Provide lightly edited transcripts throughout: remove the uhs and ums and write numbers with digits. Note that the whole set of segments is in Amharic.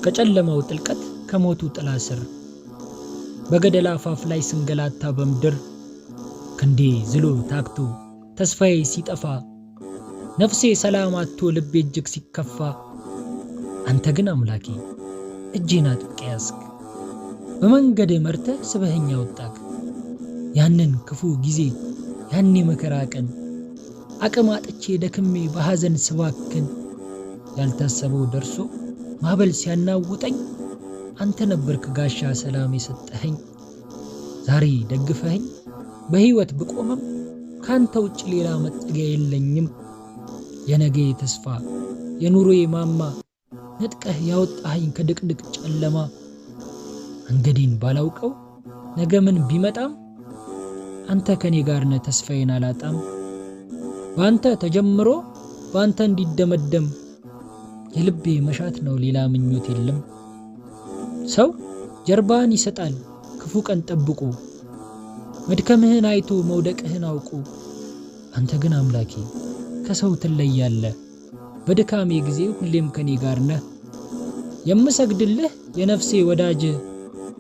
ከጨለማው ጥልቀት ከሞቱ ጥላ ስር በገደል አፋፍ ላይ ስንገላታ በምድር ክንዴ ዝሎ ታክቶ ተስፋዬ ሲጠፋ ነፍሴ ሰላም አጥቶ ልቤ እጅግ ሲከፋ አንተ ግን አምላኬ እጄን አጥብቀህ ያዝክ፣ በመንገድህ መርተህ ስበኸኝ አወጣክ። ያንን ክፉ ጊዜ ያን የመከራ ቀን አቅም አጥቼ ደክሜ በሐዘን ስባክን ያልታሰበው ደርሶ ማዕበል ሲያናውጠኝ አንተ ነበርክ ጋሻ ሰላም የሰጠኸኝ። ዛሬ ደግፈኸኝ በሕይወት ብቆምም ካንተ ውጭ ሌላ መጠጊያ የለኝም። የነገ ተስፋ የኑሮዬ ማማ ነጥቀህ ያወጣኸኝ ከድቅድቅ ጨለማ መንገዴን ባላውቀው ነገ ምን ቢመጣም አንተ ከኔ ጋር ነህ ተስፋዬን አላጣም። በአንተ ተጀምሮ በአንተ እንዲደመደም የልቤ መሻት ነው ሌላ ምኞት የለም። ሰው ጀርባን ይሰጣል ክፉ ቀን ጠብቆ መድከምህን አይቶ መውደቅህን አውቆ። አንተ ግን አምላኬ ከሰው ትለያለህ፣ በድካሜ ጊዜ ሁሌም ከኔ ጋር ነህ። የምሰግድልህ የነፍሴ ወዳጅ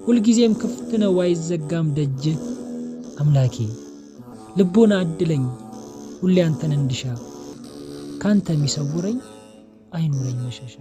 ሁልጊዜም ክፍት ነው አይዘጋም ደጅ። አምላኬ ልቦና አድለኝ ሁሌ አንተን እንድሻ ካንተ የሚሰውረኝ አይኑረኝ መሸሻ።